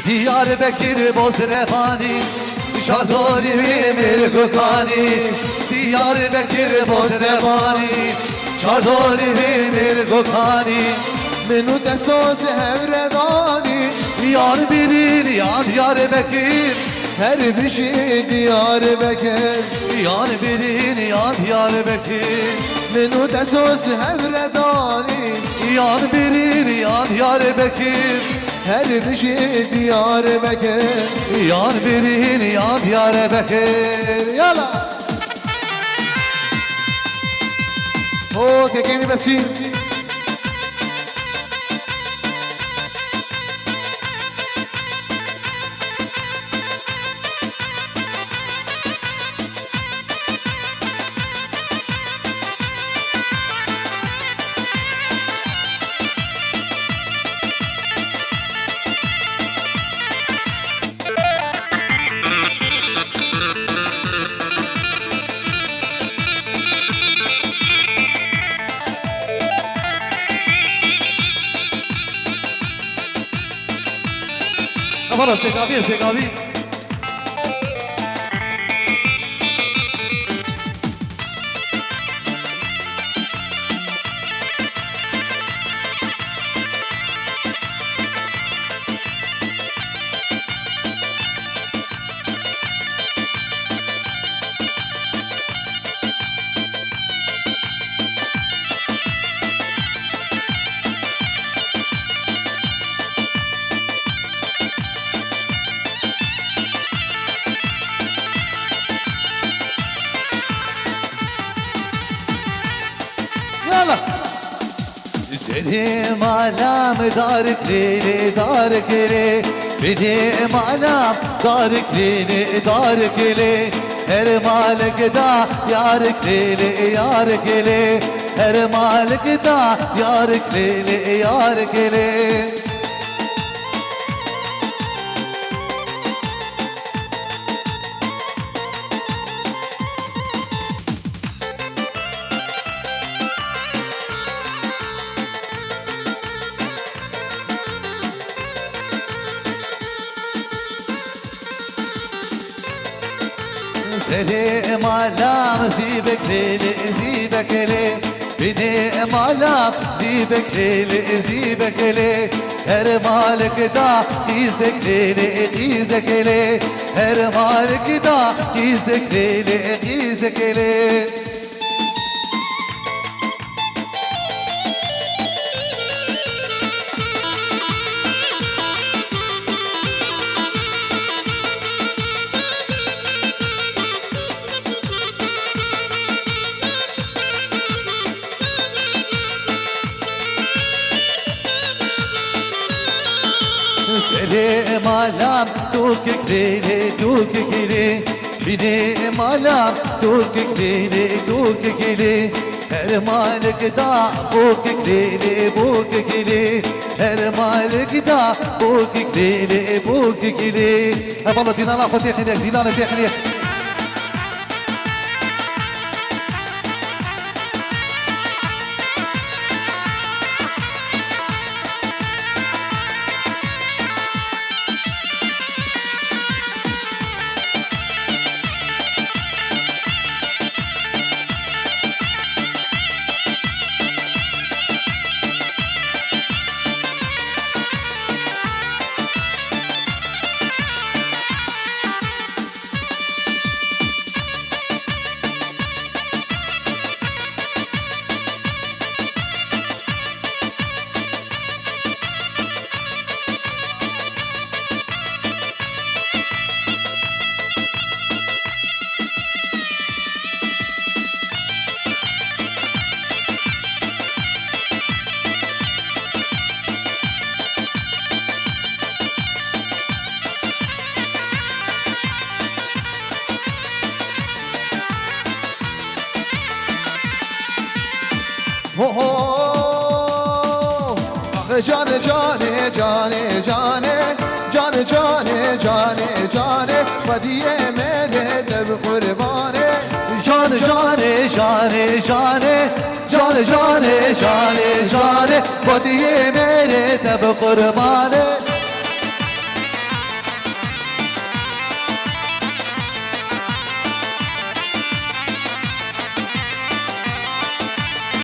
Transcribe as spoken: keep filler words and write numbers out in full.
Diyarbekir Bozrevanî, şardorî wî mêr gukanî. Diyarbekir Bozrevanî, şardorî wî mêr gukanî. Min û te soz hevredanî, yan birîn yan Diyarbekir. Her bijî Diyarbekir. Yan birîn yan Diyarbekir. Min û te soz hevredanî, yan birîn yan Diyarbekir. Her bijî Diyarbekir. Yan birîn yan Diyarbekir. Yala. O kekê min Besîr. Voilà, c'est Gabi, c'est Gabi. Yala. Serê mala min dar kirê, dar kirê. Binê mala min dar kirê, dar kirê. Her malik da yar kirê, yar kirê. Her malik da yar kirê, yar kirê. Serê mala min zîbek lê, zîbek lê. Binê mala min zîbek lê, zîbek lê. Her malik da qîzek lê, qîzek lê. Her malik da qîzek lê, qîzek lê. Serê mala min dûkik lê, dûkik lê. Binê mala min dûkik lê, dûkik lê. Her malik da bûkik lê, bûkik lê. Her malik da bûkik lê, bûkik lê. Hevala dîlana xwe têxinê, dîlanê têxinê. Ho, ho. Axe canê, canê, canê, canê. Canê, canê, canê, canê. Xwediyê mêrê te bi qurbanê. Canê, canê, canê, canê. Canê, canê, canê, canê. Xwediyê mêrê te bi qurbanê.